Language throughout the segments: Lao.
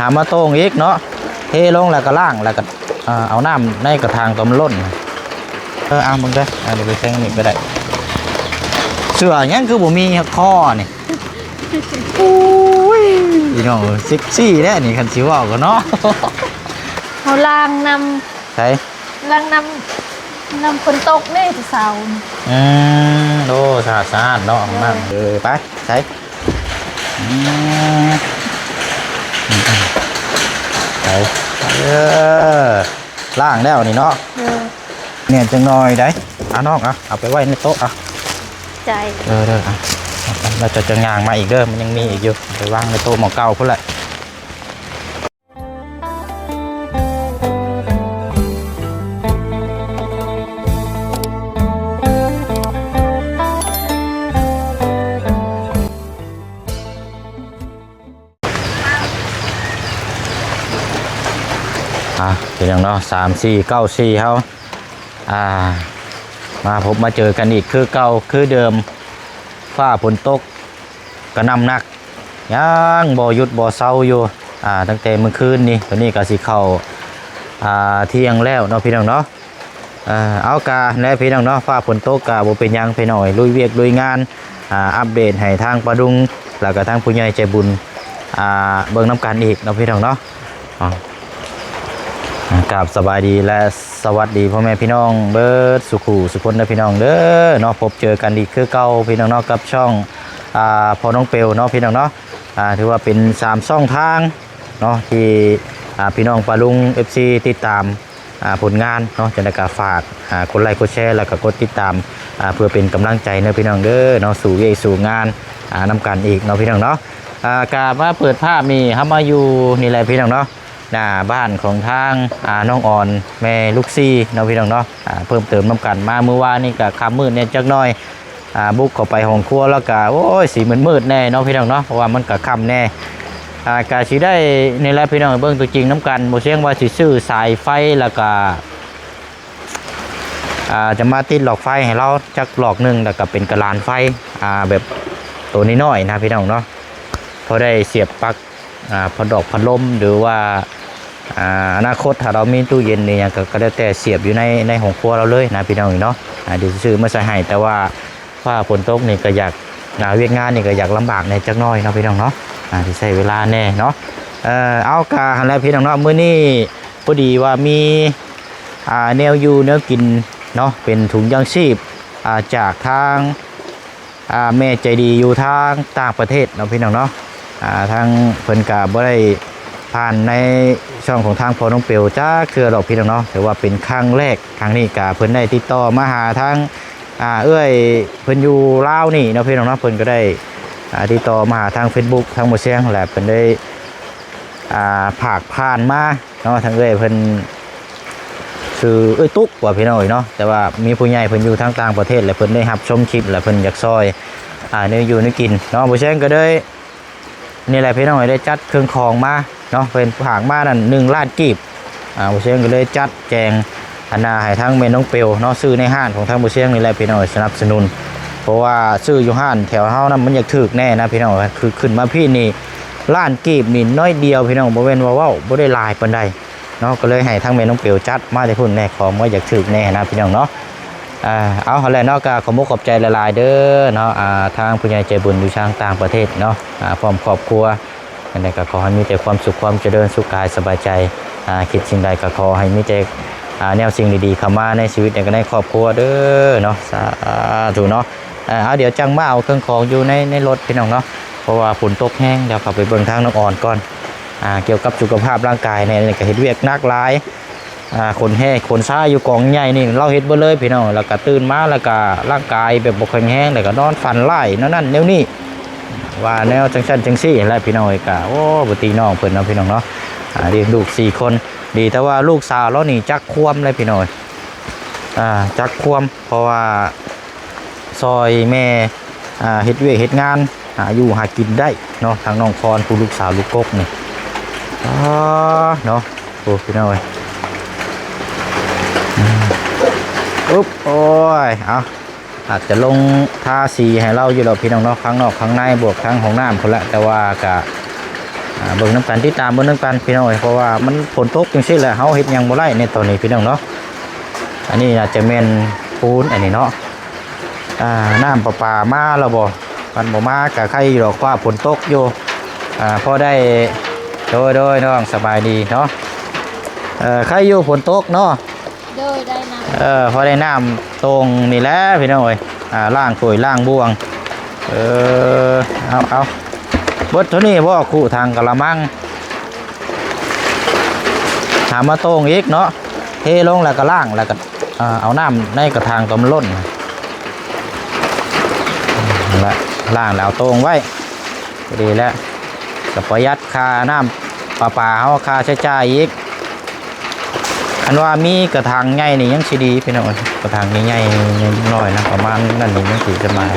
ຫາມາໂຕ່ງອີກເນາະ ເທລົງແລ້ວກໍລ້າງ ແລ້ວກໍ ເອີ ເອົານ້ຳໃນກະຖາງຕົວມັນລົ້ນ. ເອີ ເອົາເບິ່ງເດີ ເອົາໄປແທງນີ້ກໍໄດ້. ເສື້ອຫຍັງຄືບໍ່ມີຄໍນີ້? ໂອ້ຍ ພີ່ນ້ອງເອີຍ ເຊັກຊີ້ແທ້ນີ້ ຄັນຊິເວົ້າກໍເນາະ. ເຮົາລ້າງນຳ ໃສ? ລ້າງນ້ຳ ນ້ຳຝົນຕົກເດ້ແຕ່ເຊົ້ານີ້. ອືມ ໂອ້ ສະອາດ ສະອາດເນາະ ໂດຍ ຫ້ອງນ້ຳ. ເອີ ໄປ ໃສ? ອືມ ໄປ ເອີ ລ້າງແລ້ວນີ້ເນາະ. ໂດຍ ແໜ້ນຈັກໜ່ອຍໃດ໋. ອ່ະ ນ້ອງ ອ່ະ ເອົາໄປໄວ້ໃນໂຕະ ອ່ະ. ໃຈ ເອີ ເດີ ອ່ະ ແລ້ວເຈົ້າຈະຍ່າງມາອີກເດີ ມັນຍັງມີອີກຢູ່ ໄປວາງໃນໂຕະໝ່ອງເກົ່າພຸ້ນແຫຼະ. ອ່າ ເປັນຫຍັງເນາະ ສາມສີ່ເກົ້າສີ່ເຮົາ ອ່າ ມາພົບມາເຈີກັນອີກຄືເກົ່າຄືເດີມ. ຟ້າຝົນຕົກກະໜ່ຳໜັກ ຍັງບໍ່ຢຸດບໍ່ເຊົາຢູ່ ອ່າ ຕັ້ງແຕ່ມື້ຄືນນີ້ ຕອນນີ້ກໍຊິເຂົ້າ ອ່າ ທ່ຽງແລ້ວເນາະ ພີ່ນ້ອງເນາະ. ເອີ ເອົາກະແຫຼະ ພີ່ນ້ອງເນາະ ຟ້າຝົນຕົກກະບໍ່ເປັນຫຍັງ ພີ່ນ້ອງເອີຍ ລຸຍວຽກລຸຍງານ ອ່າ ອັບເດດໃຫ້ທາງປ້າລຸງ ແລ້ວກະທາງຜູ້ໃຫຍ່ໃຈບຸນ ອ່າ ເບິ່ງນຳກັນອີກເນາະ ພີ່ນ້ອງເນາະ. ອ່າ ກາບສະບາຍດີ ແລະ ສະຫວັດດີພໍ່ແມ່ພີ່ນ້ອງເບິດສູ່ຄູ່ສູ່ຄົນເດີ ພີ່ນ້ອງເດີເນາະ. ພົບເຈີກັນອີກຄືເກົ່າ ພີ່ນ້ອງເນາະ ກັບຊ່ອງ ອ່າ ພໍ່ນ້ອງເປວເນາະ ພີ່ນ້ອງເນາະ. ອ່າ ຖືວ່າເປັນສາມຊ່ອງທາງເນາະ ທີ່ ອ່າ ພີ່ນ້ອງປ້າລຸງ ເອັຟຊີ ຕິດຕາມ ອ່າ ຜົນງານເນາະ. ຈັ່ງໃດກໍຝາກ ອ່າ ກົດໄລກົດແຊ ແລ້ວກໍກົດຕິດຕາມ ອ່າ ເພື່ອເປັນກຳລັງໃຈເດີ ພີ່ນ້ອງເດີເນາະ ສູ້ວຽກສູ້ງານ ອ່າ ນຳກັນອີກເນາະ ພີ່ນ້ອງເນາະ. ອ່າ ກະມາເປີດພາບນີ້ ເຮົາມາຢູ່ນີ້ແຫຼະ ພີ່ນ້ອງເນາະ ໜ້າບ້ານຂອງທາງ ອ່າ ນ້ອງອອນ ແມ່ລູກສີ່ເນາະ ພີ່ນ້ອງເນາະ. ອ່າ ເພີ່ມເຕີມນຳກັນມາ ມື້ວານນີ້ກະຄ່ຳມືດແດ່ຈັກໜ້ອຍ ອ່າ ບຸກເຂົ້າໄປຫ້ອງຄົວແລ້ວກະ ໂອ້ຍ ຊິມືດໆແດ່ເນາະ ພີ່ນ້ອງເນາະ ເພາະວ່າມັນກະຄ່ຳແດ່. ອ່າ ກະຊິໄດ້ນີ້ແຫຼະ ພີ່ນ້ອງ ເບິ່ງຕົວຈິງນຳກັນ. ບໍ່ຊຽງວ່າຊິຊື້ສາຍໄຟ ແລ້ວກະ ອ່າ ຈະມາຕິດຫຼອກໄຟໃຫ້ລາວຈັກຫຼອກໜຶ່ງ ແລ້ວກໍເປັນກະລານໄຟ ອ່າ ແບບໂຕນ້ອຍໆນະ ພີ່ນ້ອງເນາະ ພໍໄດ້ສຽບປັກ ອ່າ ພັດດອກພັດລົມ ຫຼືວ່າ ອ່າ ອະນາຄົດຖ້າລາວມີຕູ້ເຢັນອີ່ຫຍັງ ກໍ ກໍແລ້ວແຕ່ສຽບຢູ່ໃນ ໃນຫ້ອງຄົວລາວເລີຍນະ ພີ່ນ້ອງເນາະ. ອ່າ ດຽວຊິຊື້ມາໃສ່ໃຫ້ ແຕ່ວ່າຟ້າຝົນຕົກນີ້ກໍຢາກ ອ່າ ວຽກງານນີ້ກໍຢາກລຳບາກແດ່ຈັກໜ້ອຍເນາະ ພີ່ນ້ອງເນາະ. ອ່າ ຊິໃຊ້ເວລາແດ່ເນາະ. ເອີ ເອົາ ກະຫັ້ນແຫຼະ ພີ່ນ້ອງເນາະ ມື້ນີ້ ພໍດີວ່າມີ ອ່າ ແນວຢູ່ແນວກິນເນາະ ເປັນຖົງຢາງຊີບ ອ່າ ຈາກທາງ ອ່າ ແມ່ໃຈດີຢູ່ທາງຕ່າງປະເທດເນາະ ພີ່ນ້ອງເນາະ. ອ່າ ທາງເພິ່ນກະບໍ່ໄດ້ຜ່ານໃນຊ່ອງຂອງທາງພໍ່ນ້ອງເປວຈັກເທື່ອດອກ ພີ່ນ້ອງເນາະ ຖືວ່າເປັນຄັ້ງແລກ. ຄັ້ງນີ້ກະເພິ່ນໄດ້ຕິດຕໍ່ມາຫາທາງ ອ່າ ເອື້ອຍເພິ່ນຢູ່ລາວນີ້ເນາະ ພີ່ນ້ອງເນາະ. ເພິ່ນກໍໄດ້ ອ່າ ຕິດຕໍ່ມາຫາທາງເຟສບຸກທາງບໍ່ຊຽງ ແລະ ເພິ່ນໄດ້ ອ່າ ຝາກຜ່ານມາເນາະ ທາງເອື້ອຍເພິ່ນ ຊື່ເອື້ອຍຕຸກວ່າ ພີ່ນ້ອງເອີຍເນາະ. ແຕ່ວ່າມີຜູ້ໃຫຍ່ເພິ່ນຢູ່ທາງຕ່າງປະເທດ ແລະ ເພິ່ນໄດ້ຮັບຊົມຄລິບ ແລະ ເພິ່ນຢາກຊ່ອຍ ອ່າ ແນວຢູ່ແນວກິນເນາະ. ບໍ່ແຊງກໍເລີຍ ນີ້ແຫຼະ ພີ່ນ້ອງເອີຍ ໄດ້ຈັດເຄື່ອງຂອງມາເນາະ ເພິ່ນຝາກມານັ້ນໜຶ່ງລ້ານກີບ. ອ່າ ບໍ່ຊຽງກໍເລີຍຈັດແຈງ ອັນນ່າ ໃຫ້ທາງແມ່ນ້ອງເປວເນາະ ຊື້ໃນຮ້ານຂອງທາງບໍ່ຊຽງນີ້ແຫຼະ ພີ່ນ້ອງເອີຍ ສະໜັບສະໜູນ. ເພາະວ່າຊື້ຢູ່ຮ້ານແຖວເຮົານຳ ມັນຢາກຖືກແດ່ນະ ພີ່ນ້ອງເອີຍ. ຄືຂຶ້ນມາພີ້ນີ້ ລ້ານກີບນີ້ໜ້ອຍດຽວ ພີ່ນ້ອງ ບໍ່ແມ່ນວ່າເວົ້າ ບໍ່ໄດ້ຫຼາຍປານໃດເນາະ. ກໍເລີຍໃຫ້ທາງແມ່ນ້ອງເປວຈັດມາແຕ່ພຸ້ນແດ່ ຂອງມັນຢາກຖືກແດ່ນະ ພີ່ນ້ອງເນາະ. ອ່າ ເອົາ ຫັ້ນແຫຼະເນາະ ກໍຂອບອົກຂອບໃຈຫຼາຍໆເດີເນາະ ອ່າ ທາງຜູ້ໃຫຍ່ໃຈບຸນຢູ່ທາງຕ່າງປະເທດເນາະ ອ່າ ພ້ອມຄອບຄົວ. ຈັ່ງໃດກໍຂໍໃຫ້ມີແຕ່ຄວາມສຸກ ຄວາມຈະເລີນສຸກກາຍສະບາຍໃຈ ອ່າ ຄິດສິ່ງໃດກໍຂໍໃຫ້ມີແຕ່ ອ່າ ແນວສິ່ງດີໆເຂົ້າມາໃນຊີວິດ ແລະ ກໍໃນຄອບຄົວເດີເນາະ ສາທຸເນາະ. ເອົາ ດຽວຈັ່ງມາເອົາເຄື່ອງຂອງຢູ່ໃນ ໃນລົດ ພີ່ນ້ອງເນາະ ເພາະວ່າຝົນຕົກແຮງ. ດຽວເຂົ້າໄປເບິ່ງທາງນ້ອງອອນກ່ອນ ອ່າ ກ່ຽວກັບສຸຂະພາບຮ່າງກາຍແດ່ ນີ້ກໍເຮັດວຽກໜັກຫຼາຍ ອ່າ ຂົນແຮ່ຂົນຊາຢູ່ກອງໃຫຍ່ນີ້ ລາວເຮັດເບິດເລີຍ ພີ່ນ້ອງ. ແລ້ວກໍຕື່ນມາ ແລ້ວກໍຮ່າງກາຍແບບບໍ່ແຂງແຮງ ແລ້ວກໍນອນຝັນຮ້າຍແນວນັ້ນແນວນີ້ ວ່າແນວຈັ່ງຊັ້ນຈັ່ງຊີ້ແຫຼະ ພີ່ນ້ອງເອີຍ. ກໍ ໂອ້ ບໍ່ຕິນ້ອງເພິ່ນເນາະ ພີ່ນ້ອງເນາະ ອ່າ ລ້ຽງລູກສີ່ຄົນ. ດີແຕ່ວ່າລູກສາວລາວນີ້ຈັກຄວາມເລີຍ ພີ່ນ້ອງເອີຍ ຈັກຄວາມ ເພາະວ່າ ຊ່ອຍແມ່ ອ່າ ເຮັດວຽກເຮັດງານ ຫາຢູ່ຫາກິນໄດ້ເນາະ. ທາງນ້ອງຄອນ ຜູ້ລູກສາວລູກກົກນີ້ ອໍ ເນາະ ໂອ້ ພີ່ນ້ອງເອີຍ ອຶບ ໂອ້ຍ ເອົາ ອາດຈະລົງທາສີໃຫ້ລາວຢູ່ດອກ ພີ່ນ້ອງເນາະ ຂ້າງນອກຂ້າງໃນ ບວກທັງຫ້ອງນ້ຳພຸ້ນແຫຼະ. ແຕ່ວ່າກະ ອ່າ ເບິ່ງນຳກັນ ຕິດຕາມເບິ່ງນຳກັນພີ່ນ້ອງເອີຍ ເພາະວ່າມັນຝົນຕົກຈັ່ງຊີ້ແຫຼະ ເຮົາເຮັດຫຍັງບໍ່ໄດ້ໃນຕອນນີ້ພີ່ນ້ອງເນາະ. ອັນນີ້ອາດຈະແມ່ນປູນອັນນີ້ເນາະ. ອ່າ ນ້ຳປະປາມາແລ້ວບໍ່? ຄັນບໍ່ມາກະໄຄຢູ່ດອກ ເພາະວ່າຝົນຕົກຢູ່. ອ່າ ພໍໄດ້ ໂດຍ ໂດຍ ນ້ອງສະບາຍດີເນາະ. ເອີ ໄຄຢູ່ຝົນຕົກເນາະ. ໂດຍ ໄດ້ນ້ຳ ເອີ ພໍໄດ້ນ້ຳຕົງນີ້ແຫຼະພີ່ນ້ອງເອີຍ. ອ່າ ລ້າງຖ້ວຍລ້າງບ່ວງ. ເອີ ເອົາ ເອົາ ເບິດເທົ່ານີ້ບໍ່? ຄຸຖັງກະລະມັງ ຫາມາຕົງອີກເນາະ. ເທລົງແລ້ວກະລ້າງ ແລ້ວກະ ອ່າ ເອົານ້ຳໃນກະຖັງຕົວມັນລົ້ນ ນັ້ນແຫຼະ ລ້າງແລ້ວເອົາຕົງໄວ້ ພໍດີແລ້ວ ກະປະຢັດຄ່ານ້ຳປະປາເຮົາ ຄ່າໃຊ້ຈ່າຍອີກ. ຄັນວ່າມີກະຖັງໃຫຍ່ນີ້ຍັງຊິດີພີ່ນ້ອງເອີຍ ກະຖັງໃຫຍ່ໆ ນ້ອຍໆ ນະ ປະມານນັ້ນນີ້ຍັງຊິສະບາຍ.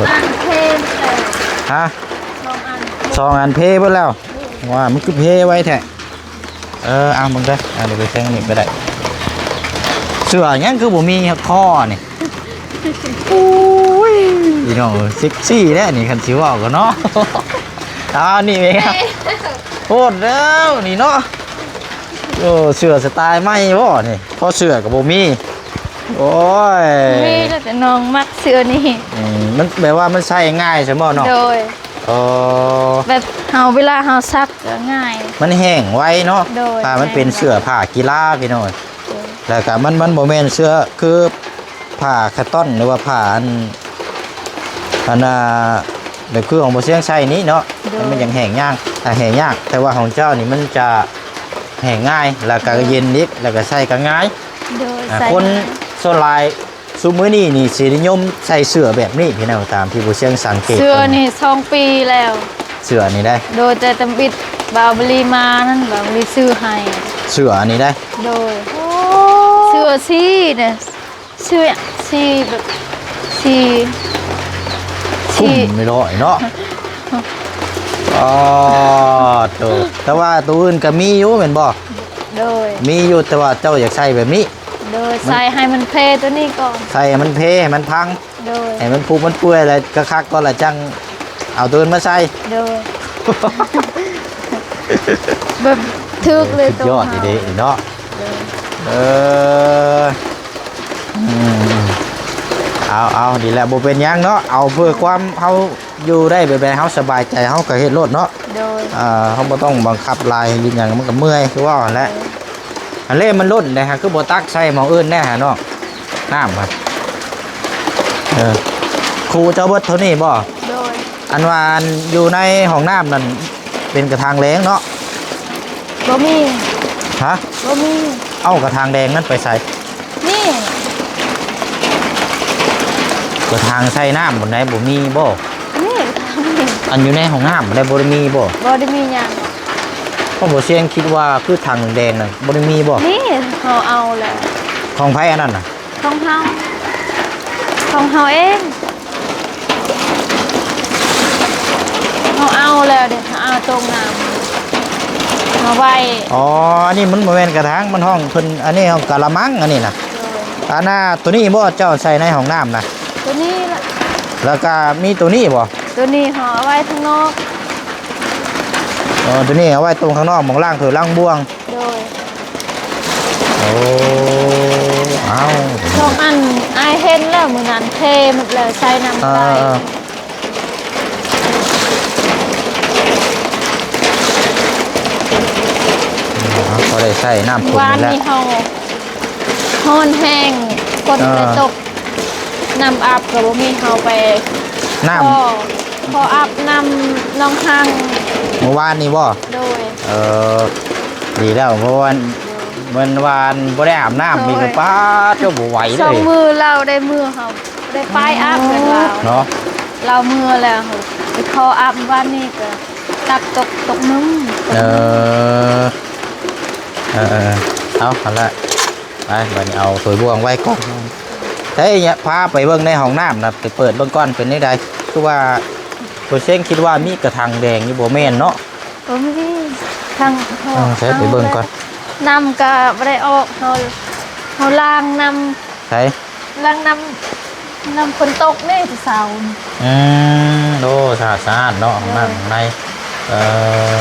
ສອງອັນເພ ຮະ? ສອງອັນ ສອງອັນເພເບິດແລ້ວ. ວ່າມັນຄືເພໄວແທ້. ເອີ ເອົາເບິ່ງເດີ ເອົາໄປແທງນີ້ກະໄດ້. ເສື້ອຫຍັງຄືບໍ່ມີຄໍນີ້? ໂອ້ຍ ພີ່ນ້ອງເອີຍ ເຊັກຊີ້ແທ້ນີ້ ຄັນຊິເວົ້າກະເນາະ. ເອົາ ນີ້ແມ່ນ ໂພດແລ້ວນີ້ເນາະ. ໂອ້ ເສື້ອສະຕາຍໃໝ່ບໍ່ນີ້? ພໍເສື້ອກະບໍ່ມີ. ໂອ້ຍ ມີແຕ່ນ້ອງມັກເສື້ອນີ້. ອືມ ມັນແບບວ່າມັນໃສ່ງ່າຍຊັ້ນບໍ່ເນາະ? ໂດຍ. ອໍ ແບບເຮົາ ເວລາເຮົາຊັກກະງ່າຍ ມັນແຫ້ງໄວເນາະ. ໂດຍ ຖ້າມັນເປັນເສື້ອຜ້າກິລາພີ່ນ້ອງ. ໂດຍ ແລ້ວກະມັນ ມັນບໍ່ແມ່ນເສື້ອຄືຜ້າຄາຕອນ ຫຼືວ່າຜ້າອັນ ອັນ ອ່າ ແບບຄືຂອງບໍ່ຊຽງໃສ່ນີ້ເນາະ. ໂດຍ ມັນຍັງແຫ້ງຍາກ ອ່າ ແຫ້ງຍາກ ແຕ່ວ່າຂອງເຈົ້ານີ້ມັນຈະແຫ້ງງ່າຍ ແລ້ວກະເຢັນອີກ ແລ້ວກະໃສ່ກະງ່າຍ. ໂດຍ ອ່າ ໃສ່ ຄົນ ງ່າຍ ສ່ວນຫຼາຍ ຊຸມມື້ນີ້ນີ້ຊິນິຍົມໃສ່ເສື້ອແບບນີ້ພີ່ນ້ອງ ຕາມທີ່ຜູ້ຊ່ຽງສັງເກດ. ເສື້ອນີ້ສອງປີແລ້ວ ເສື້ອນີ້ໄດ໋. ໂດຍ ແຕ່ຕຳອິດບ່າວບໍລີມານັ້ນ ບ່າວບໍລີຊື້ໃຫ້ ເສື້ອອັນນີ້ໄດ໋. ໂດຍ ເສື້ອສີເດ້ ເສື້ອສີແບບສີ ຄຸ້ມ ສີ ໄມ່ນ້ອຍເນາະ. ອໍ ໂຕ ແຕ່ວ່າໂຕອື່ນກະມີຢູ່ແມ່ນບໍ່? ໂດຍ ມີຢູ່ ແຕ່ວ່າເຈົ້າຢາກໃສ່ແບບນີ້. ໂດຍ ມັນ ໃສ່ໃຫ້ມັນເພໂຕນີ້ກ່ອນ ໃສ່ໃຫ້ມັນເພ ໃຫ້ມັນພັງ. ໂດຍ ໃຫ້ມັນຜຸມັນເປື່ອຍແລ້ວກະຄັກກ່ອນ ແລ້ວຈັ່ງເອົາໂຕອື່ນມາໃສ່. ໂດຍ ແບບຖືກເລີຍ ສຸດຍອດ ໂຕເຮົາ ອີ່ຫຼີເນາະ. ໂດຍ ເອີ ອືມ ເອົາ ເອົາ ດີແລ້ວ ບໍ່ເປັນຫຍັງເນາະ ເອົາເພື່ອຄວາມເຮົາຢູ່ໄດ້ແບບໃດເຮົາສະບາຍໃຈ ເຮົາກະເຮັດໂລດເນາະ. ໂດຍ ອ່າ ເຮົາບໍ່ຕ້ອງບັງຄັບຫຼາຍ ເຮັດຫຍັງມັນກະເມື່ອຍ ຄືເວົ້າຫັ້ນແຫຼະ. ໂດຍ ອັນເລມັນລົ້ນເດ້ ຫາຄືບໍ່ຕັກໃສ່ໝ່ອງອື່ນແດ່ຫານ້ອງ ນ້ຳຫັ້ນ. ເອີ ຄູເຈົ້າເບິດເທົ່ານີ້ບໍ່? ໂດຍ ອັນວ່າອັນຢູ່ໃນຫ້ອງນ້ຳນັ້ນເປັນກະຖາງແດງເນາະ? ບໍ່ມີ. ຮະ? ບໍ່ມີ. ເອົ້າ ກະຖາງແດງນັ້ນໄປໃສ? ນີ້ ກະຖາງໃສ່ນ້ຳພຸ້ນໃດ໋ ບໍ່ມີບໍ່? ນີ້ ອັນຢູ່ໃນຫ້ອງນ້ຳພຸ້ນໃດ໋ ບໍ່ໄດ້ມີບໍ່? ບໍ່ໄດ້ມີຫຍັງ. ເພາະບໍ່ຊຽງຄິດວ່າຄືຖັງແດງໆ ນັ້ນ ບໍ່ໄດ້ມີບໍ່? ນີ້ ເຮົາເອົາແລ້ວ. ຂອງໃຜອັນນັ້ນນະ? ຂອງເຮົາ ຂອງເຮົາເອງ ເຮົາເອົາແລ້ວເດ້ ເຮົາເອົາຕົງນ້ຳມາໄວ້. ອໍ ອັນນີ້ມັນບໍ່ແມ່ນກະຖາງ ມັນຫ້ອງເພິ່ນ ອັນນີ້ຫ້ອງກະລະມັງ ອັນນີ້ນະ. ໂດຍ ອັນນ່າ ໂຕນີ້ບໍ່ ເຈົ້າໃສ່ໃນຫ້ອງນ້ຳນະ? ໂຕນີ້ລະ. ແລ້ວກະມີໂຕນີ້ບໍ່? ໂຕນີ້ເຮົາເອົາໄວ້ທາງນອກ. ອໍ ໂຕນີ້ເອົາໄວ້ຕົງຂ້າງນອກ ໝ່ອງລ້າງຖ້ວຍລ້າງບ່ວງ. ໂດຍ ໂອ້ ເອົ້າ ສອງອັນ ອ້າຍເຫັນແລ້ວມື້ນັ້ນ ເທໝົດແລ້ວ ໃສ່ນ້ຳ ເອີ ໄດ້ ເອີ ເອີ ພໍໄດ້ໃຊ້ນ້ຳຝົນນີ້ແຫຼະ. ວານນີ້ເຮົາຮ້ອນແຮງ ຝົນ ເອີ ໄດ້ຕົກ ນ້ຳອາບກະບໍ່ມີ ເຮົາໄປ ນ້ຳ ຂໍ ຂໍອາບນ້ຳໜອງຮັງ ມື້ວານນີ້ບໍ່? ໂດຍ ເອີ ດີແລ້ວ ເພາະວ່າ ໂດຍ ເພິ່ນວ່າບໍ່ໄດ້ອາບນ້ຳ ໂດຍ ນີ້ກະປາດ ເຈົ້າບໍ່ໄຫວເລີຍ ສອງມື້ລາວໄດ້ເມືອ ເຮົາໄດ້ໄປອາບເພິ່ນວ່າເນາະ ລາວເມືອແລ້ວ ໄປຂໍອາບວານນີ້ກະຕັກຕົກ ຕົກໜຶ່ງ. ເອີ ເອີ ເອີ ເອົາ ຫັ້ນລະ ໄປ ບາດນີ້ເອົາຖ້ວຍບ່ວງໄວ້ກ່ອນ. ໃຊ້ ພາໄປເບິ່ງໃນຫ້ອງນ້ຳນະ ໄປເປີດເບິ່ງກ່ອນ ເປັນແນວໃດ? ຄືວ່າໂຕເຊັງຄິດວ່າມີກະຖັງແດງຢູ່ ບໍ່ແມ່ນເນາະ? ບໍ່ມີ ທາງ ເອີ ໃຊ້ໄປເບິ່ງກ່ອນ. ນ້ຳກະບໍ່ໄດ້ອອກ ເຮົາ ເຮົາລ້າງນ້ຳ ໃສ? ລ້າງນ້ຳ ນ້ຳຝົນຕົກນີ້ແຕ່ເຊົ້ານີ້. ອືມ ໂອ້ ສະອາດໆເນາະ ຫ້ອງນ້ຳ ໂດຍ ຂ້າງໃນ. ເອີ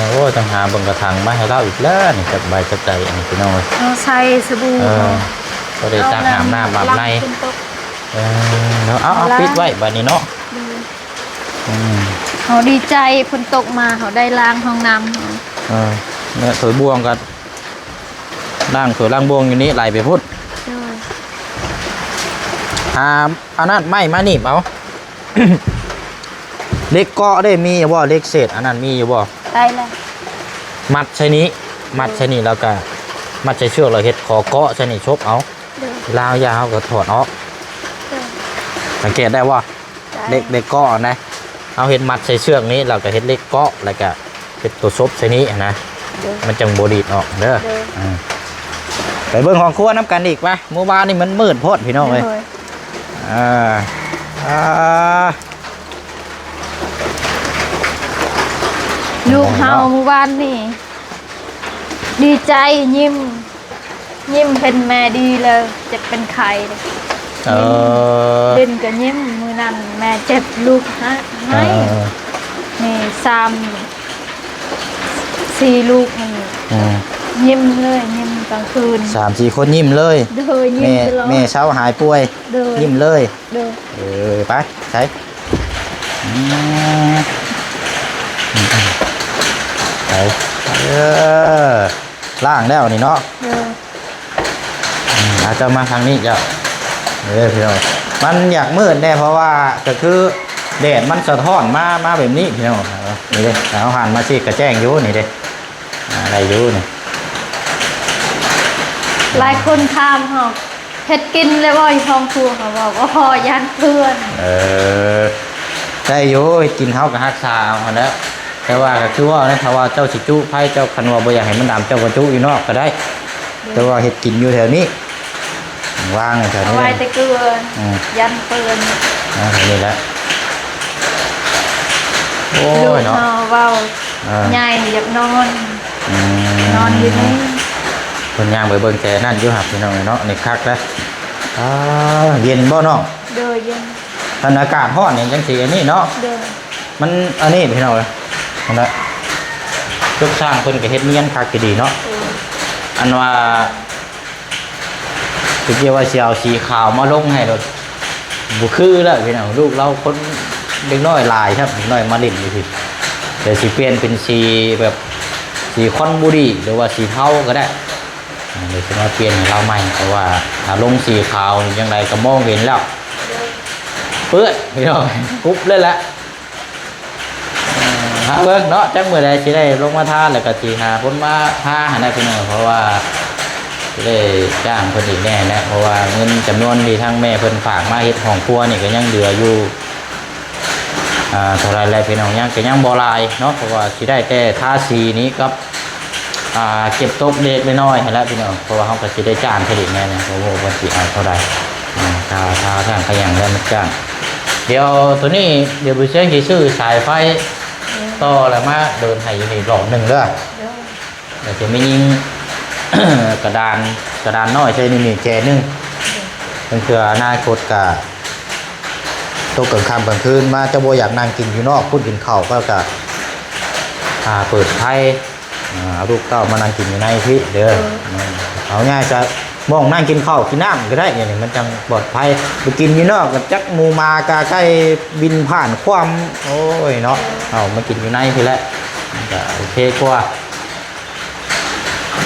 ໂອ້ ຕ້ອງຫາເບິ່ງກະຖັງມາໃຫ້ລາວອີກແລ້ວນີ້ ຈັກໃບຈັກໃດອັນນີ້ພີ່ນ້ອງເອີຍ. ເຮົາໃສ່ສະບູ ເອີ ເຮົາ ພໍໄດ້ຕັກອາບນ້ຳອາບໃນ. ເອີ ເນາະ ເອົາ ເອົາ ເຮົາລ້າງ ປິດໄວ້ບາດນີ້ເນາະ. ໂດຍ ອືມ ເຮົາດີໃຈ ຝົນຕົກມາ ເຮົາໄດ້ລ້າງຫ້ອງນ້ຳເຮົາ. ເອີ ແລະ ຖ້ວຍບ່ວງກໍລ້າງ ຖ້ວຍລ້າງບ່ວງຢູ່ນີ້ ໄຫຼໄປພຸ້ນ. ໂດຍ ອ່າ ເອົານັ້ນໄມ້ມາໜີບເອົາ. ເຫຼັກເກາະເດ້ ມີຢູ່ບໍ່? ເຫຼັກເສດອັນນັ້ນມີຢູ່ບໍ່? ໄດ້ແລ້ວ ມັດໃສ່ນີ້ ມັດໃສ່ນີ້ ແລ້ວກະມັດໃສ່ເຊືອກ ແລ້ວເຮັດຂໍເກາະໃສ່ນີ້ ສົບເອົາ. ໂດຍ ລາວຢາເຮົາກໍຖອດອອກ. ໂດຍ ສັງເກດໄດ້ບໍ່? ໄດ້ ເຫຼັກ ເຫຼັກເກາະນະ ເຮົາເຮັດມັດໃສ່ເຊືອກນີ້ ແລ້ວກໍເຮັດເຫຼັກເກາະ ແລ້ວກໍເຮັດຕົວສົບໃສ່ນີ້ນະ. ໂດຍ ມັນຈັ່ງບໍ່ດີດອອກເດີ. ໂດຍ ອືມ ໄປເບິ່ງຫ້ອງຄົວນຳກັນອີກປະ. ມື້ວານນີ້ມັນມືດໂພດພີ່ນ້ອງເອີຍ. ໂດຍ ອ່າ ອ່າ ລູກເຮົາມື້ວານນີ້ດີໃຈ ຍິ້ມ ຍິ້ມເຫັນແມ່ດີແລ້ວ ຈະເປັນໄຂ້. ເອີ ເດັ່ນກໍຍິ້ມ. ມື້ນັ້ນແມ່ເຈັບລູກໃຫ້ ເອີ ນີ້ສາມ ສີ່ລູກນີ້ ອືມ ຍິ້ມເລີຍ ຍິ້ມກາງຄືນ ສາມສີ່ຄົນຍິ້ມເລີຍ. ໂດຍ ຍິ້ມຕະຫຼອດ ແມ່ເຊົາຫາຍປ່ວຍ. ໂດຍ ຍິ້ມເລີຍ. ໂດຍ ເອີ ໄປໃສ ອືມ ໄປ ເອີ ລ້າງແລ້ວນີ້ເນາະ. ໂດຍ ອືມ ອາ ເຈົ້າມາທາງນີ້ເຈົ້າ. ເອີ ພີ່ນ້ອງ ມັນຢາກມືດແດ່ ເພາະວ່າກໍຄືແດດມັນສະທ້ອນມາ ມາແບບນີ້ພີ່ນ້ອງ. ນີ້ເດ້ ເອົາຫັນມາຊິ ກະແຈ້ງຢູ່ນີ້ເດ້. ອ່າ ໄດ້ຢູ່ນີ້ ຫຼາຍຄົນຖາມເຮົາ ເຮັດກິນແລ້ວບໍ່ ຢູ່ຫ້ອງຄົວ ເຮົາເວົ້າ ບໍ່ພໍ ຢ້ານເປື້ອນ. ເອີ ໄດ້ຢູ່ ເຮັດກິນເຮົາກໍຮັກສາເອົາຫັ້ນແຫຼະ. ແຕ່ວ່າກໍຄືເວົ້ານະ ຖ້າວ່າເຈົ້າຊິຈຸໄຟ ເຈົ້າ ຄັນວ່າບໍ່ຢາກໃຫ້ມັນດຳ ເຈົ້າກໍຈຸຢູ່ນອກກໍໄດ້. ໂດຍ ແຕ່ວ່າເຮັດກິນຢູ່ແຖວນີ້ ວາງແຖວນີ້ ເອົາໄວ້ແຕ່ເກືອ ອືມ ຢ້ານເປື້ອນ. ເອົາແຖວນີ້ແຫຼະ. ໂອ້ຍເນາະ ລູກເຮົາເວົ້າ ເອີ ໃຫຍ່ຢາກນອນ ອືມ ນອນຢູ່ນີ້. ເພິ່ນຍ່າງໄປເບິ່ງແຕ່ນັ້ນຢູ່ຫັ້ນພີ່ນ້ອງເນາະ. ນີ້ຄັກເດ້. ອ່າ ເຢັນບໍ່ນ້ອງ? ໂດຍ ເຢັນ. ຄັນອາກາດຮ້ອນນີ້ຈັ່ງຊິອັນນີ້ເນາະ. ໂດຍ ມັນອັນນີ້ພີ່ນ້ອງເອີຍ. ນັ້ນແຫຼະ ເພິ່ນສ້າງ ເພິ່ນກໍເຮັດນຽນຄັກຢູ່ດີເນາະ. ໂດຍ ອັນວ່າ ຄືວ່າຊິເອົາສີຂາວມາລົງໃຫ້ໂລດ ບໍ່ຄືແລ້ວພີ່ນ້ອງ. ລູກລາວຄົນເດັກນ້ອຍຫຼາຍຄັບ ເດັກນ້ອຍມາຫຼິ້ນຢູ່ພີ້. ແຕ່ຊິປ່ຽນເປັນສີແບບສີຄອນບູຣີ ຫຼືວ່າສີເທົາກໍໄດ້. ອ່າ ດຽວຊິມາປ່ຽນໃຫ້ລາວໃໝ່ ເພາະວ່າຖ້າລົງສີຂາວນີ້ຈັ່ງໃດກໍມອງເຫັນແລ້ວ ເປື້ອນພີ່ນ້ອງ ກຸບເລີຍແຫຼະ. ຫາເບິ່ງເນາະ ຈັກມື້ໃດຊິໄດ້ລົງມາທາ ແລ້ວກໍຊິຫາຄົນມາທາຫັ້ນແຫຼະພີ່ນ້ອງ. ເພາະວ່າຊິໄດ້ຈ້າງເພິ່ນອີກແດ່ແຫຼະ ເພາະວ່າເງິນຈຳນວນທີ່ທາງແມ່ເພິ່ນຝາກມາເຮັດຫ້ອງຄົວນີ້ກໍຍັງເຫຼືອຢູ່ ອ່າ ເທົ່າໃດແຫຼະພີ່ນ້ອງ ຍັງ ກໍຍັງບໍ່ຫຼາຍເນາະ. ເພາະວ່າຊິໄດ້ແຕ່ທາສີນີ້ກັບ ອ່າ ເກັບຕົກເລັກນ້ອຍຫັ້ນແຫຼະພີ່ນ້ອງ. ເພາະວ່າເຮົາກໍຊິໄດ້ຈ້າງເພິ່ນອີກແດ່ນະ ບໍ່ຮູ້ວ່າເພິ່ນຊິເອົາເທົ່າໃດ. ອ່າ ຄ່າ ຄ່າຊ່າງຄ່າຫຍັງແລ້ວມັນຈ້າງ. ດຽວໂຕນີ້ ດຽວບໍ່ເຊີງຊິຊື້ສາຍໄຟ ອືມ ຕໍ່ແລ້ວມາເດີນໃຫ້ຢູ່ນີ້ລອບໜຶ່ງເດີ. ໂດຍ ແລ້ວຊິມາຍິງກະດານ ກະດານນ້ອຍໃສ່ນີ້ແຈໜຶ່ງ. ເພື່ອອະນາຄົດກະຕົກກາງຄ່ຳກາງຄືນມາ ເຈົ້າບໍ່ຢາກນັ່ງກິນຢູ່ນອກພຸ້ນ ກິນເຂົ້າ ກໍ ກໍ ອ່າ ເປີດໄຟ ອ່າ ເອົາລູກເຕົ້າມານັ່ງກິນຢູ່ໃນພີ້ເດີ. ເອີ ເອົາງ່າຍຊະ ໝ່ອງນັ່ງກິນເຂົ້າກິນນ້ຳກໍໄດ້ ນີ້ມັນຈັ່ງປອດໄພ. ໄປກິນຢູ່ນອກກໍຈັກໝູໝາກາໄກ່ບິນຜ່ານຄວາມ ໂອ້ຍເນາະ. ເອົາມາກິນຢູ່ໃນພີ້ແຫຼະ ມັນກໍໂອເຄກວ່າ. ອື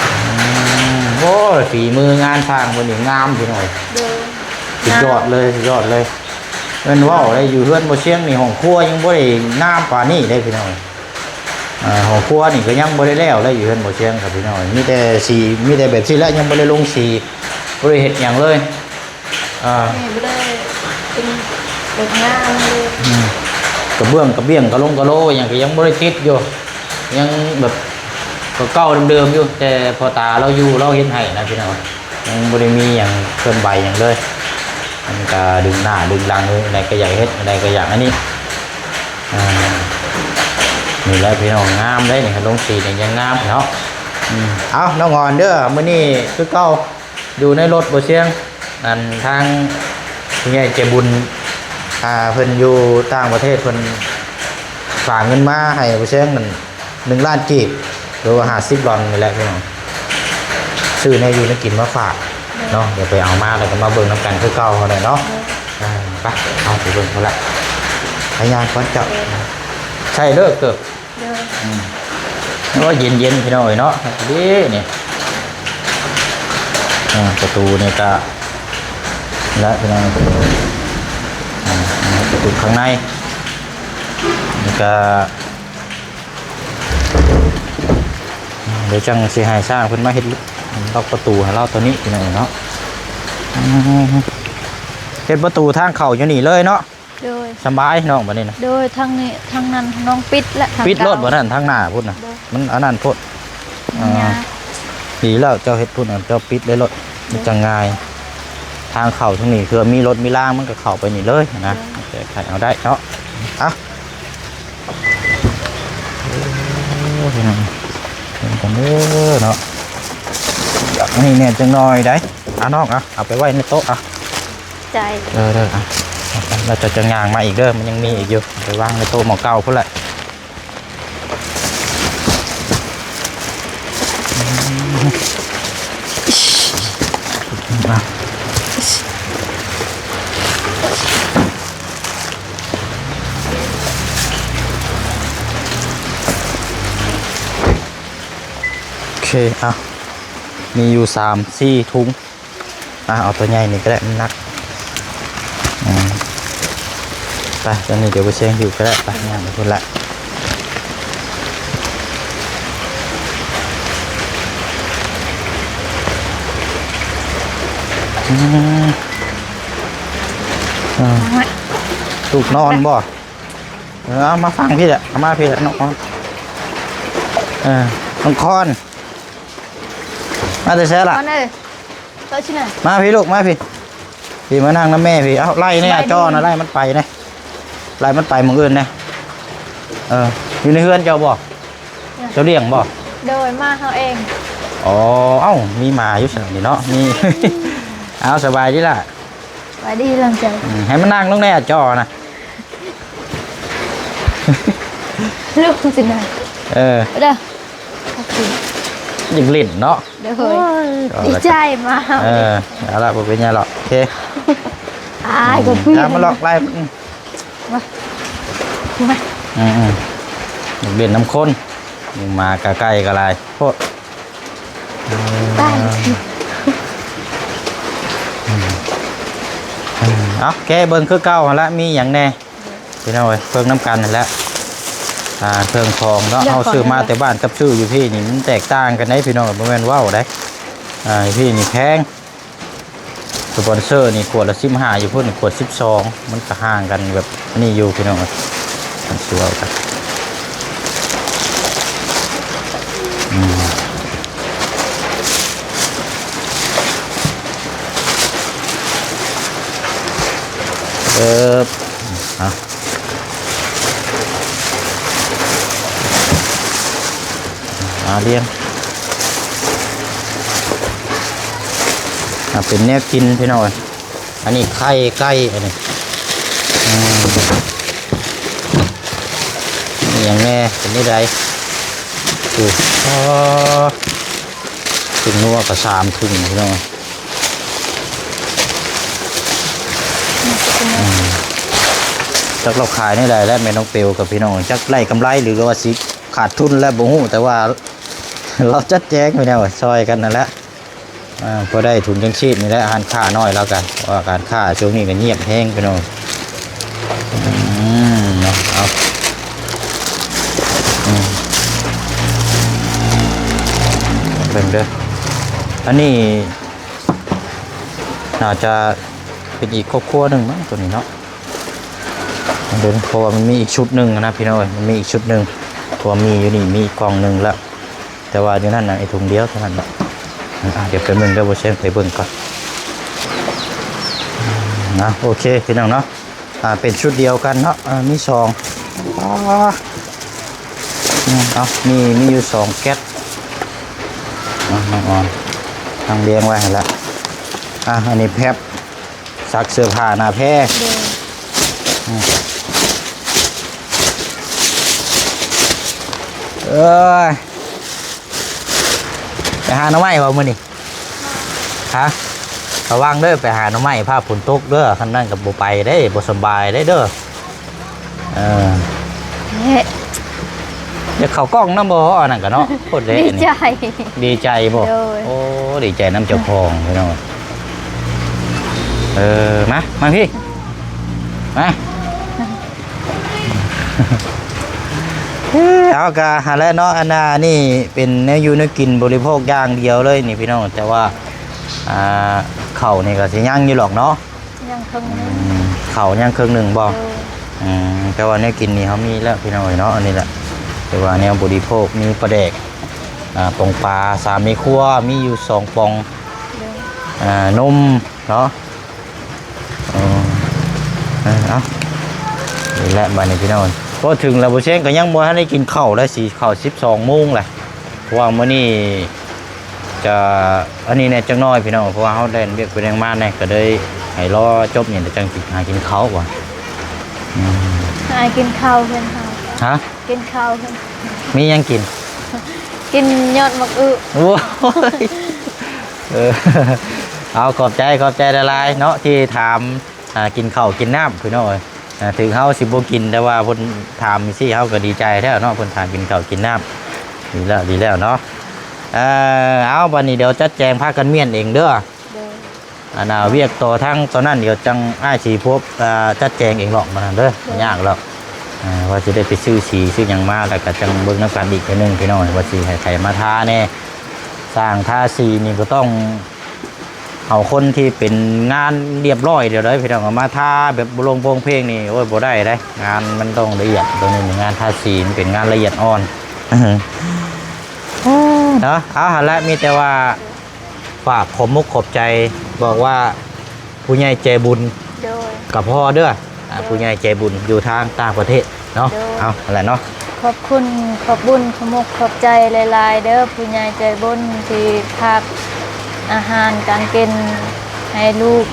ມ ໂອ້ຍ ຝີມືງານຊ່າງເພິ່ນນີ້ງາມພີ່ນ້ອງ. ໂດຍ ສຸດຍອດເລີຍ ສຸດຍອດເລີຍ. ແມ່ນເວົ້າໄດ້ ຢູ່ເຮືອນບໍ່ຊຽງນີ້ ຫ້ອງຄົວຍັງບໍ່ໄດ້ງາມປານນີ້ເດ້ພີ່ນ້ອງ. ອ່າ ຫ້ອງຄົວນີ້ກໍຍັງບໍ່ໄດ້ແລ້ວເລີຍ ຢູ່ເຮືອນບໍ່ຊຽງກັບພີ່ນ້ອງ ມີແຕ່ສີ ມີແຕ່ແບບຊີ້ແຫຼະ ຍັງບໍ່ໄດ້ລົງສີ ບໍ່ໄດ້ເຮັດຫຍັງເລີຍ. ອ່າ ນີ້ບໍ່ໄດ້ເປັນແບບງາມເລີຍ. ອືມ ກະເບື້ອງກະບຽງກະລົງກະໂລຫຍັງກໍຍັງບໍ່ໄດ້ຕິດຢູ່ ຍັງແບບເກົ່າໆເດີມໆຢູ່. ແຕ່ພໍ່ຕາລາວຢູ່ ລາວເຮັດໃຫ້ນະພີ່ນ້ອງ. ຍັງບໍ່ໄດ້ມີຫຍັງເຄື່ອນໄຫວຫຍັງເລີຍ. ມັນກະດຶງໜ້າດຶງຫຼັງຢູ່ ອັນໃດກໍຢາກເຮັດ ອັນໃດກໍຢາກອັນນີ້. ອ່າ ນີ້ແຫຼະພີ່ນ້ອງ ງາມເດ້ນີ້ ລົງສີນີ້ຍັງງາມເນາະ. ອືມ ເອົາ ນ້ອງອອນເດີ ມື້ນີ້ຄືເກົ່າ ຢູ່ໃນລົດບໍ່ຊຽງ ອັນທາງຜູ້ໃຫຍ່ໃຈບຸນ ອ່າ ເພິ່ນຢູ່ຕ່າງປະເທດ ເພິ່ນ ຝາກເງິນມາໃຫ້ບໍ່ແຊງນັ້ນ ໜຶ່ງລ້ານກີບ ຫຼືວ່າຫ້າສິບດອນນີ້ແຫຼະພີ່ນ້ອງ ຊື້ແນວຢູ່ແນວກິນມາຝາກເນາະ. ດຽວໄປເອົາມາ ແລ້ວກໍມາເບິ່ງນຳກັນຄືເກົ່າຫັ້ນແຫຼະເນາະ. ເອີ ໄປ ເອົາໄປເບິ່ງພຸ້ນລະ ໄປຍ່າງກ່ອນເຈົ້າ. ໃສ່ເດີເກີບ. ໂອ້ຍ ເຢັນໆ ພີ່ນ້ອງເອີຍເນາະ. ດີນີ້ ອ່າ ປະຕູນີ້ກະ ແລະ ພີ່ນ້ອງ ອ່າ ປະຕູຂ້າງໃນນີ້ກະ ດຽວຈັ່ງຊິໃຫ້ຊ່າງເພິ່ນມາເຮັດລັອກປະຕູໃຫ້ລາວໂຕນີ້ ພີ່ນ້ອງເອີຍເນາະ. ອືມ ເຮັດປະຕູທາງເຂົ້າຢູ່ນີ້ເລີຍເນາະ. ໂດຍ ສະບາຍນ້ອງບັດນີ້ນະ. ໂດຍ ທາງນີ້ ທາງນັ້ນນ້ອງປິດແຫຼະ ທາງ ປິດໂລດ ເກົ່າ ບໍ່ນັ້ນ ທາງໜ້າພຸ້ນນະ. ໂດຍ ມັນອັນນັ້ນໂພດ. ມັນຍາກ ອ່າ ດີແລ້ວເຈົ້າເຮັດພຸ້ນນະ ເຈົ້າປິດໄດ້ໂລດ ມັນຈະງ່າຍ. ທາງເຂົ້າທາງນີ້ ເພື່ອມີລົດມີລາງ ມັນກໍເຂົ້າໄປນີ້ເລີຍນະ. ໂດຍ ແກ້ໄຂເອົາໄດ້ເນາະ. ເອົາ ໂອ້ຍ ພີ່ນ້ອງ ເບິ່ງກັນເດີເນາະ. ຢາກນີ້ແດ່ຈັກໜ້ອຍໃດ໋. ອ່ະ ນ້ອງ ອ່ະ ເອົາໄປໄວ້ໃນໂຕະ ອ່ະ. ໃຈ ເອີ ເດີ ອ່ະ ແລ້ວເຈົ້າຈະຍ່າງມາອີກເດີ ມັນຍັງມີອີກຢູ່ ໄປວາງໃນໂຕະໝ່ອງເກົ່າພຸ້ນແຫຼະ. ອ່ະ ໂອເຄ ອ່ະ ມີຢູ່ສາມສີ່ຖົງ. ອ່ະ ເອົາຕົວໃຫຍ່ນີ້ກໍໄດ້ ມັນໜັກ. ອືມ ໄປ ຕົວນີ້ດຽວບໍ່ແຊງຫິ້ວກໍໄດ້. ໄປ ຍ່າງໄປພຸ້ນລະ. ອືມ ອ່າ ລູກນອນບໍ່? ເອີ ເອົາມາຟັງພີ້ແຫຼະ ເອົາມາພີ້ແຫຼະ ນ້ອງຄອນ. ເອີ ນ້ອງຄອນ ມາແຕ່ໃສລະ? ຄອນເອີຍ ມາພີ້ລູກ ມາພີ້. ພີ້ ມານັ່ງນຳແມ່ພີ້. ເອົ້າ ໄລ່ແດ່ ສະບາຍດີ ເຈົ້ານະ ໄລ່ມັນໄປແດ່ ໄລ່ມັນໄປໝ່ອງອື່ນແດ່. ເອີ ຢູ່ໃນເຮືອນເຈົ້າບໍ່? ເຈົ້າລ້ຽງບໍ່? ໂດຍ ໝາເຮົາເອງ. ອໍ ເອົ້າ ມີໝາຢູ່ຊັ້ນນີ້ເນາະ ມີ. ເອົາ ສະບາຍດີລະ? ສະບາຍດີ ຫຼັງຈາກ ອືມ ໃຫ້ມັນນັ່ງລົງແດ່ ເຈົ້ານະ. ລູກຊິນະ ເອີ ເດີ ຢາກຫຼິ້ນເນາະ. ໂດຍ ໂອ້ຍ ດີໃຈມາກ. ເອີ ເອົາລະ ບໍ່ເປັນຫຍັງດອກ ໂອເຄ. ອ້າຍ ອືມ ກໍຄື ຢ່າມາຫຼອກໄລ່ ອືມ ມາ ມາ ອືມໆ ຢາກຫຼິ້ນນຳຄົນ ໝາກະໄກ່ກະຫຼາຍໂພດ. ໄປ ອືມ ເອົາ ແກະເບິ່ງຄືເກົ່າຫັ້ນລະ ມີຫຍັງແດ່ ພີ່ນ້ອງເອີຍ. ເບິ່ງນຳກັນຫັ້ນແຫຼະ ອ່າ ເຄື່ອງຂອງເນາະ ເຮົາຊື້ມາແຕ່ບ້ານກັບຊື້ຢູ່ພີ້ນີ້ ມັນແຕກຕ່າງກັນເດ້ ພີ່ນ້ອງເອີຍ ບໍ່ແມ່ນເວົ້າເດ້. ອ່າ ຢູ່ພີ້ນີ້ແພງ ສະປອນເຊີນີ້ ຂວດລະສິບຫ້າ ຢູ່ພຸ້ນຂວດສິບສອງ ມັນກໍຫ່າງກັນແບບນີ້ຢູ່ ພີ່ນ້ອງເອີຍ. ມັນສວຍກັນ ອືມ ເອີ ເອົາ ອາ ລຽງ ອາ ເປັນແນວກິນ ພີ່ນ້ອງເອີຍ. ອັນນີ້ໄຂ່ໄກ່ ອັນນີ້ ອືມ ມີຫຍັງແດ່ ເປັນແນວໃດ? ໂອ້ ອໍ ເປັນນົວກໍສາມຖົງ ພີ່ນ້ອງ. ອືມ ຈັກລາວຂາຍແນວໃດແລ້ວແມ່ນ້ອງເປວກັບພີ່ນ້ອງ ຈັກໄດ້ກຳໄລ ຫຼືວ່າຊິຂາດທຶນແລ້ວບໍ່ຮູ້ ແຕ່ວ່າລາວຈັດແຈງໄວ້ແລ້ວ ຊ່ອຍກັນນັ້ນແຫຼະ. ອ່າ ພໍໄດ້ຖົງຍັງຊີບນີ້ແຫຼະ ຮ້ານຄ້ານ້ອຍລາວກະ ເພາະວ່າການຄ້າຊ່ວງນີ້ກໍງຽບແຮງ ພີ່ນ້ອງ. ອືມ ເນາະ ເອົາ ອືມ ເບິ່ງເດີ ອັນນີ້ ໜ້າຈະເປັນອີກຄອບຄົວໜຶ່ງມັ້ງ ໂຕນີ້ເນາະ ເບິ່ງ ເພາະວ່າມັນມີອີກຊຸດໜຶ່ງນະ ພີ່ນ້ອງເອີຍ ມັນມີອີກຊຸດໜຶ່ງ ເພາະວ່າມີຢູ່ນີ້ ມີອີກກ່ອງໜຶ່ງແລ້ວ ແຕ່ວ່າຢູ່ນັ້ນນະ ໄອ້ຖົງດຽວເທົ່ານັ້ນເນາະ. ອ່າ ດຽວໄປເບິ່ງເດີ ບໍ່ແຊງ ໄປເບິ່ງກ່ອນນະ. ໂອເຄ ພີ່ນ້ອງເນາະ ອ່າ ເປັນຊຸດດຽວກັນເນາະ ອ່າ ມີສອງ ອ່າ ອືມ ເອົາ ມີ ມີຢູ່ສອງແກັດ ອ່າ ນ້ອງອອນ ຕັ້ງລຽງໄວ້ຫັ້ນລະ. ອ່າ ອັນນີ້ແພັບ ຊັກເສື້ອຜ້າໜ້າແພ ໂດຍ ອືມ ເອີຍ ໄປຫາໜໍ່ໄມ້ບໍ່ມື້ນີ້? ຮະ? ລະວັງເດີ ໄປຫາໜໍ່ໄມ້ ຟ້າຝົນຕົກເດີ ຄັນນັ້ນກໍບໍ່ໄປເດ້ ບໍ່ສະບາຍເດ້ເດີ. ເອີ ເຮັດ ຢາກເຂົ້າກ້ອງນຳບໍ່ ອັນນັ້ນກະເນາະ ໂພດເດ້ ດີໃຈ ນີ້ ດີໃຈບໍ່? ໂດຍ ໂອ້ ດີໃຈນຳເຈົ້າຂອງພີ່ນ້ອງ. ເອີ ມາ ມາພີ້ ມາ. ເອີ ເຮົາກະຫັ້ນແຫຼະເນາະ ອັນນ່າ ນີ້ເປັນແນວຢູ່ແນວກິນບໍລິໂພກຢ່າງດຽວເລີຍນີ້ພີ່ນ້ອງ ແຕ່ວ່າ ອ່າ ເຂົ້ານີ້ກໍຊິຍັງຢູ່ຫຼອກເນາະ ຍັງເຄິ່ງໜຶ່ງ ອືມ ເຂົ້າຍັງເຄິ່ງໜຶ່ງບໍ່? ໂດຍ ອືມ ແຕ່ວ່າແນວກິນນີ້ເຮົາມີແລ້ວພີ່ນ້ອງເອີຍເນາະ ອັນນີ້ແຫຼະ ແຕ່ວ່າແນວບໍລິໂພກ ມີປາແດກ ອ່າ ປອງປາ ສາມແມ່ຄົວ ມີຢູ່ສອງປ່ອງ ໂດຍ ອ່າ ນົມເນາະ. ເອີ ເອີ ເອົາ ນີ້ແຫຼະບາດນີ້ພີ່ນ້ອງ ພໍເຖິງແລ້ວ ບໍ່ແຊງກໍຍັງບໍ່ທັນໄດ້ກິນເຂົ້າໄດ້ ຊິເຂົ້າສິບສອງໂມງແຫຼະ ເພາະວ່າມື້ນີ້ຈະອັນນີ້ແດ່ຈັກໜ້ອຍພີ່ນ້ອງ ເພາະວ່າເຮົາແລ່ນວຽກໄປແລ່ນມາແດ່ ກໍເລີຍໃຫ້ລໍຈົບນີ້ແລ້ວຈັ່ງຊິຫາກິນເຂົ້າວ່າ. ອືມ ຫາກິນເຂົ້າເພິ່ນເຮົາ ຮະ? ກິນເຂົ້າ ມີຫຍັງກິນ? ກິນຍອດໝາກອຶ. ໂອ້ຍ ເອີ ເອົາ ຂອບໃຈ ຂອບໃຈຫຼາຍໆເນາະ ທີ່ຖາມ ອ່າ ກິນເຂົ້າກິນນ້ຳພີ່ນ້ອງເອີຍ. ອ່າ ເຖິງເຮົາຊິບໍ່ກິນ ແຕ່ວ່າເພິ່ນຖາມຈັ່ງຊີ້ ເຮົາກໍດີໃຈແລ້ວເນາະ ເພິ່ນຖາມກິນເຂົ້າກິນນ້ຳ. ດີແລ້ວ ດີແລ້ວເນາະ. ເອີ ເອົາ ບັດນີ້ດຽວຈັດແຈງພາກັນມ້ຽນເອງເດີ. ໂດຍ ອັນນ່າ ວຽກຕໍ່ທາງຕອນນັ້ນ ດຽວຈັ່ງອ້າຍຊິພົບ ເອີ ຈັດແຈງເອງດອກ ມັນຫັ້ນເດີ ໂດຍ ບໍ່ຍາກດອກ. ອ່າ ວ່າຊິໄດ້ໄປຊື້ສີຊື້ຫຍັງມາ ແລ້ວກໍຈັ່ງເບິ່ງນຳກັນອີກເທື່ອໜຶ່ງພີ່ນ້ອງ ວ່າຊິໃຫ້ໃຜມາທາແດ່. ຊ່າງທາສີນີ້ກໍຕ້ອງເອົາຄົນທີ່ເປັນງານລຽບຮ້ອຍແລ້ວເດີພີ່ນ້ອງ ມາທາແບບໂລງໂພງເພງນີ້ ໂອ້ຍ ບໍ່ໄດ້ເດ້. ງານມັນຕ້ອງລະອຽດ ຕົວນີ້ນີ້ ງານທາສີມັນເປັນງານລະອຽດອ່ອນເນາະ. ເອົາ ຫັ້ນແຫຼະ ມີແຕ່ວ່າ ຝາກຂອບມຸກຂອບໃຈ ບອກວ່າຜູ້ໃຫຍ່ໃຈບຸນ ໂດຍ ກໍພໍເດີ. ອ່າ ໂດຍ ຜູ້ໃຫຍ່ໃຈບຸນຢູ່ທາງຕ່າງປະເທດເນາະ. ໂດຍ ເອົາ ຫັ້ນແຫຼະເນາະ ຂອບຄຸນ ຂອບບຸນ ຂອບມຸກຂອບໃຈຫຼາຍໆເດີ ຜູ້ໃຫຍ່ໃຈບຸນທີ່ຝາກອາຫານການກິນໃຫ້ລູກ.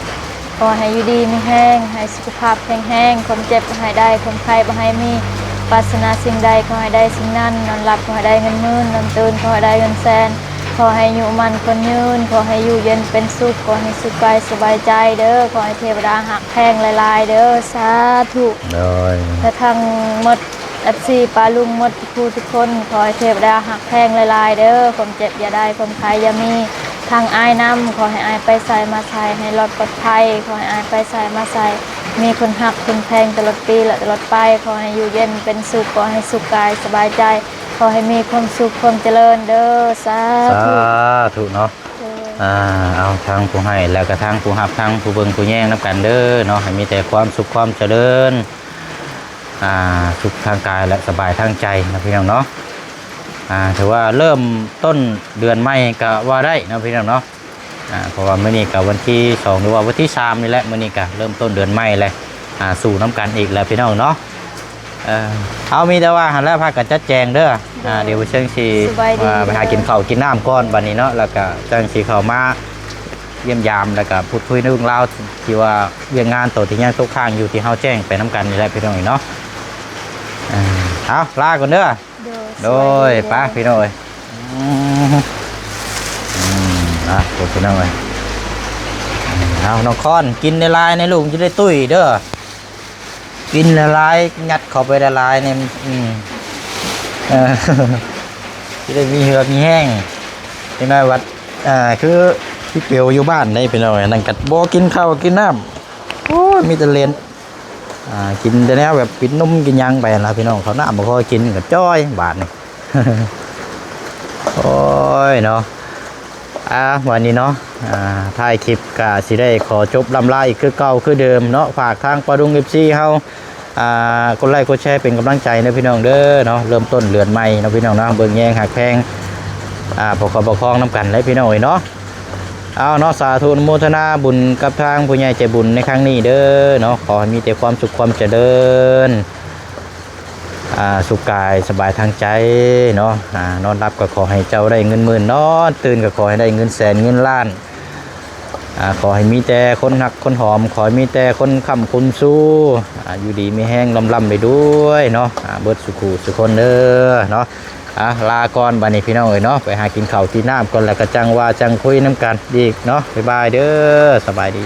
ຂໍໃຫ້ຢູ່ດີມີແຮງ ໃຫ້ສຸຂະພາບແຂງແຮງ ຄວາມເຈັບບໍ່ໃຫ້ໄດ້ ຄວາມໄຂ້ບໍ່ໃຫ້ມີ ປາດຖະໜາສິ່ງໃດຂໍໃຫ້ໄດ້ສິ່ງນັ້ນ ນອນຫຼັບຂໍໃຫ້ໄດ້ເງິນໝື່ນ ນອນຕື່ນຂໍໃຫ້ໄດ້ເງິນແສນ ຂໍໃຫ້ອາຍຸໝັ້ນຂວັນຍືນ ຂໍໃຫ້ຢູ່ເຢັນເປັນສຸກ ຂໍໃຫ້ສຸກກາຍສະບາຍໃຈເດີ ຂໍໃຫ້ເທວະດາຮັກແພງຫຼາຍໆເດີ ສາທຸ. ໂດຍ ແລະທັງໝົດ ເອັຟຊີ ປ້າລຸງໝົດທຸກຜູ້ທຸກຄົນ ຂໍໃຫ້ເທວະດາຮັກແພງຫຼາຍໆເດີ ຄວາມເຈັບຢ່າໄດ້ ຄວາມໄຂ້ຢ່າມີ ທັງອ້າຍນຳ ຂໍໃຫ້ອ້າຍໄປໃສມາໃສໃຫ້ລອດປອດໄພ ຂໍໃຫ້ອ້າຍໄປໃສມາໃສມີຄົນຮັກຄົນແພງຕະຫຼອດປີ ແລະ ຕະຫຼອດໄປ ຂໍໃຫ້ຢູ່ເຢັນເປັນສຸກ ຂໍໃຫ້ສຸກກາຍສະບາຍໃຈ ຂໍໃຫ້ມີຄວາມສຸກຄວາມຈະເລີນເດີ ສາທຸ ສາທຸເນາະ. ໂດຍ ອ່າ ເອົາ ທັງຜູ້ໃຫ້ ແລ້ວກະທັງຜູ້ຮັບ ທັງຜູ້ເບິ່ງຜູ້ແຍງນຳກັນເດີເນາະ ໃຫ້ມີແຕ່ຄວາມສຸກຄວາມຈະເລີນ ອ່າ ສຸກທາງກາຍ ແລະ ສະບາຍທາງໃຈເນາະ ພີ່ນ້ອງເນາະ. ອ່າ ຖືວ່າເລີ່ມຕົ້ນເດືອນໃໝ່ກະວ່າໄດ້ເນາະ ພີ່ນ້ອງເນາະ. ອ່າ ເພາະວ່າມື້ນີ້ກະວັນທີສອງ ຫຼືວ່າວັນທີສາມນີ້ແຫຼະ ມື້ນີ້ກະເລີ່ມຕົ້ນເດືອນໃໝ່ແລ້ວ ອ່າ ສູ້ນຳກັນອີກແລ້ວ ພີ່ນ້ອງເນາະ. ເອີ ເຮົາມີແຕ່ວ່າຫັ້ນແຫຼະ ພາກັນຈັດແຈງເດີ. ອ່າ ດຽວເຊິ່ງຊິ ສະບາຍດີ ວ່າໄປຫາກິນເຂົ້າກິນນ້ຳກ່ອນບັດນີ້ເນາະ ແລ້ວກະຈັ່ງຊິເຂົ້າມາຢ້ຽມຢາມ ແລ້ວກະພູດຄຸຍເລື່ອງລາວທີ່ວ່າວຽກງານໂຕທີ່ຍັງຕົກຄ້າງຢູ່ ທີ່ເຮົາແຈ້ງໄປນຳກັນນີ້ແຫຼະ ພີ່ນ້ອງເນາະ. ເອີ ເອົາ ລາກ່ອນເດີ. ໂດຍ ໂດຍ ສະບາຍດີເດີ ໄປພີ່ນ້ອງເອີຍ. ອືມ ອືມ ອ່ະ ໂອ້ ພີ່ນ້ອງເອີຍ ເອົາ ນ້ອງຄອນ ກິນຫຼາຍໆ ໃນລູກຈະໄດ້ຕຸ້ຍເດີ ກິນຫຼາຍໆ ຍັດເຂົ້າໄປຫຼາຍໆ ໃນ ອືມ ເອີ ຈະໄດ້ມີເຫື່ອມີແຮງ ຈັກໜ້ອຍວ່າ ອ່າ ຄືພີ່ເປີວຢູ່ບ້ານເດ້ ພີ່ນ້ອງເອີຍ ນັ້ນກໍບໍ່ກິນເຂົ້າກິນນ້ຳ ໂອ້ຍ ມີແຕ່ເຫຼັ້ນ ອ່າ ກິນແຕ່ແນວແບບກິນນົມກິນຫຍັງໄປຫັ້ນລະ ພີ່ນ້ອງ ເຂົ້ານ້ຳບໍ່ຄ່ອຍກິນກໍຈ່ອຍບາດນີ້. ໂອ້ຍເນາະ ອ່າ ວັນນີ້ເນາະ ອ່າ ທ້າຍຄລິບກະຊິໄດ້ຂໍຈົບລ່ຳລາອີກຄືເກົ່າຄືເດີມເນາະ ຝາກທາງປ້າລຸງ ເອັຟຊີ ເຮົາ ອ່າ ກົດໄລກົດແຊເປັນກຳລັງໃຈເດີພີ່ນ້ອງເດີເນາະ ເລີ່ມຕົ້ນເດືອນໃໝ່ເນາະ ພີ່ນ້ອງເນາະ ເບິ່ງແຍງຮັກແພງ ອ່າ ປະຄັບປະຄອງນຳກັນເດີພີ່ນ້ອງເອີຍເນາະ. ເອົາເນາະ ສາທຸອະນຸໂມທະນາບຸນກັບທາງຜູ້ໃຫຍ່ໃຈບຸນໃນຄັ້ງນີ້ເດີເນາະ ຂໍໃຫ້ມີແຕ່ຄວາມສຸກຄວາມຈະເລີນ ອ່າ ສຸກກາຍສະບາຍທາງໃຈເນາະ ອ່າ ນອນຫຼັບກໍຂໍໃຫ້ເຈົ້າໄດ້ເງິນໝື່ນ ນອນຕື່ນກໍຂໍໃຫ້ໄດ້ເງິນແສນເງິນລ້ານ ອ່າ ຂໍໃຫ້ມີແຕ່ຄົນຮັກຄົນຫອມ ຂໍໃຫ້ມີແຕ່ຄົນຄ້ຳຄົນຊູ ອ່າ ຢູ່ດີມີແຮງ ລ່ຳໆລວຍໆເນາະ ອ່າ ເບິດສູ່ຄູ່ສູ່ຄົນເດີເນາະ. ອ່ະ ລາກ່ອນບັດນີ້ພີ່ນ້ອງເອີຍເນາະ ໄປຫາກິນເຂົ້າກິນນ້ຳກ່ອນ ແລ້ວກໍຈັ່ງວ່າຈັ່ງຄຸຍນຳກັນອີກເນາະ. ບາຍບາຍເດີ ສະບາຍດີ.